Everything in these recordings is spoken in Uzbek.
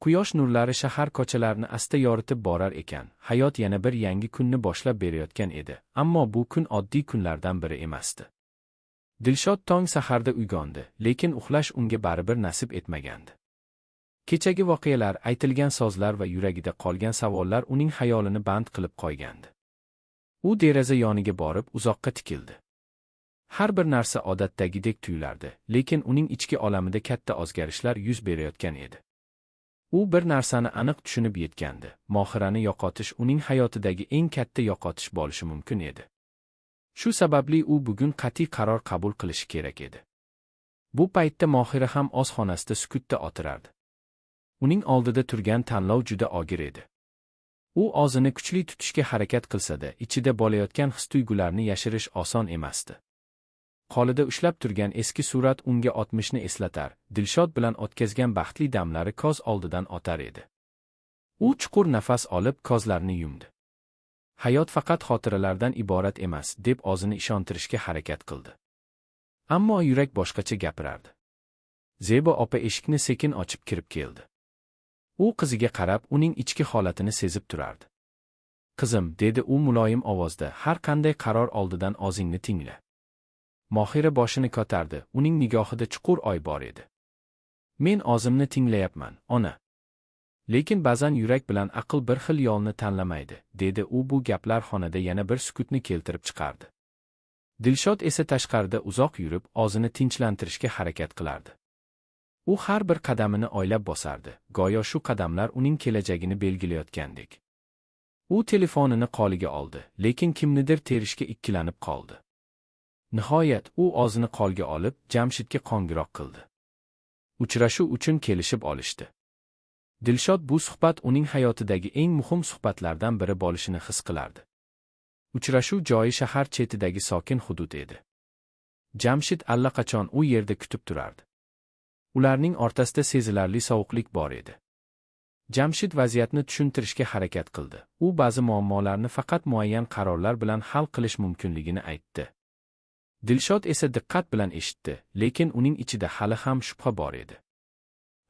Quyosh nurlari shahar ko'chalarini asta yoritib borar ekan, hayot yana bir yangi kunni boshlab berayotgan edi, ammo bu kun oddiy kunlardan biri emasdi. Dilshod tong saharda uyg'ondi, lekin uxlash unga baribir nasib etmagandi. Kechagi voqealar, aytilgan so'zlar va yuragida qolgan savollar uning xayolini band qilib qo'ygandi. U deraza yoniga borib, uzoqqa tikildi. Har bir narsa odatdagidek tuyulardi, lekin uning ichki olamida katta o'zgarishlar yuz berayotgan edi. U bir narsani aniq tushunib yetgandi: Mohirani yo'qotish uning hayotidagi eng katta yo'qotish bo'lishi mumkin edi. Shu sababli u bugun qat'iy qaror qabul qilishi kerak edi. Bu paytda Mohira ham o'z xonasida sukutda o'tirardi. Uning oldida turgan tanlov juda og'ir edi. U o'zini kuchli tutishga harakat qilsa-da, ichida bo'layotgan his-tuyg'ularni yashirish oson emasdi. Qo'lida ushlab turgan eski surat unga o'tmishni eslatar, Dilshod bilan o'tkazgan baxtli damlari ko'z oldidan o'tar edi. U chuqur nafas olib, ko'zlarini yumdi. Hayot faqat xotiralardan iborat emas, deb o'zini ishontirishga harakat qildi. Ammo yurak boshqacha gapirardi. Zebo opa eshikni sekin ochib kirib keldi. U qiziga qarab, uning ichki holatini sezib turardi. "Qizim", dedi u muloyim ovozda, "har qanday qaror oldidan o'zingni tingla." Mohira boshini ko'tardi, uning nigohida chuqur oy bor edi. "Men o'zimni tinglayapman, ona. Lekin ba'zan yurak bilan aql bir xil yo'lni tanlamaydi", dedi u. Bu gaplar xonada yana bir sukutni keltirib chiqardi. Dilshod esa tashqarida uzoq yurib, o'zini tinchlantirishga harakat qilardi. U har bir qadamini o'ylab bosardi, go'yo shu qadamlar uning kelajagini belgilayotgandek. U telefonini qo'liga oldi, lekin kimnidir terishga ikkilanib qoldi. Nihoyat u o'zini qo'lga olib, Jamshidga qo'ng'iroq qildi. Uchrashuv uchun kelishib olishdi. Dilshod bu suhbat uning hayotidagi eng muhim suhbatlardan biri bo'lishini his qilardi. Uchrashuv joyi shahar chetidagi sokin hudud edi. Jamshid allaqachon u yerda kutib turardi. Ularning o'rtasida sezilarli sovuqlik bor edi. Jamshid vaziyatni tushuntirishga harakat qildi. U ba'zi muammolarni faqat muayyan qarorlar bilan hal qilish mumkinligini aytdi. Dilshod esa diqqat bilan eshitdi, lekin uning ichida hali ham shubha bor edi.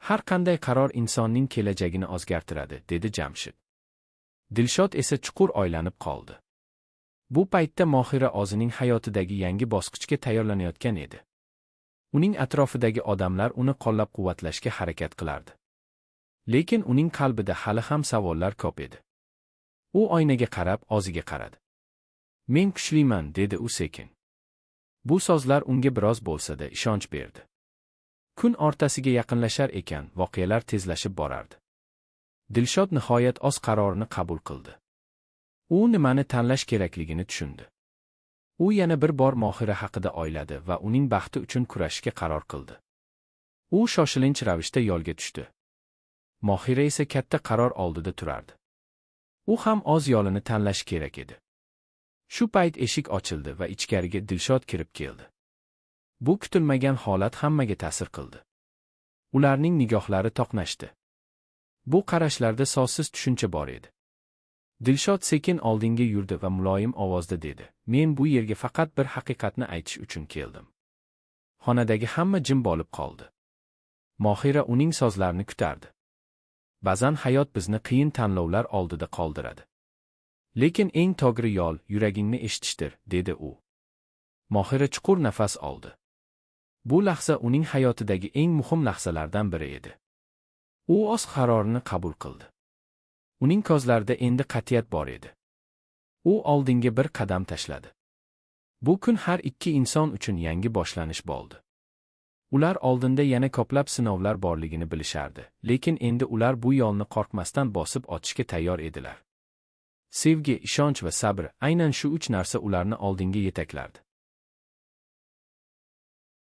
"Har qanday qaror insonning kelajagini o'zgartiradi", dedi Jamshid. Dilshod esa chuqur o'ylanib qoldi. Bu paytda Mohira o'zining hayotidagi yangi bosqichga tayyorlanayotgan edi. Uning atrofidagi odamlar uni qo'llab-quvvatlashga harakat qilardi. Lekin uning qalbida hali ham savollar ko'p edi. U oynaga qarab, o'ziga qaradi. "Men kuchliman", dedi u sekin. Bu so'zlar unga biroz bo'lsa-da ishonch berdi. Kun o'rtasiga yaqinlashar ekan, voqealar tezlashib borardi. Dilshod nihoyat o'z qarorini qabul qildi. U nimani tanlash kerakligini tushundi. U yana bir bor Mohira haqida o'yladi va uning baxti uchun kurashishga qaror qildi. U shoshilinch ravishda yo'lga tushdi. Mohira esa katta qaror oldida turardi. U ham o'z yo'lini tanlashi kerak edi. Shu payt eshik ochildi va ichkariga Dilshod kirib keldi. Bu kutilmagan holat hammaga ta'sir qildi. Ularning nigohlari to'qnashdi. Bu qarashlarda so'zsiz tushuncha bor edi. Dilshod sekin oldinga yurdi va muloyim ovozda dedi: "Men bu yerga faqat bir haqiqatni aytish uchun keldim." Xonadagi hamma jim bo'lib qoldi. Mohira uning so'zlarini kutardi. "Ba'zan hayot bizni qiyin tanlovlar oldida qoldiradi. Lekin eng to'g'ri yo'l yuragingni eshitishdir", dedi u. Mohira chuqur nafas oldi. Bu lahza uning hayotidagi eng muhim lahzalardan biri edi. U o'z qarorini qabul qildi. Uning ko'zlarida endi qat'iyat bor edi. U oldinga bir qadam tashladi. Bu kun har ikki inson uchun yangi boshlanish bo'ldi. Ular oldinda yana ko'plab sinovlar borligini bilishardi, lekin endi ular bu yo'lni qo'rqmasdan bosib o'tishga tayyor edilar. Sevgi, ishonch va sabr, aynan shu uch narsa ularni oldinga yetaklardi.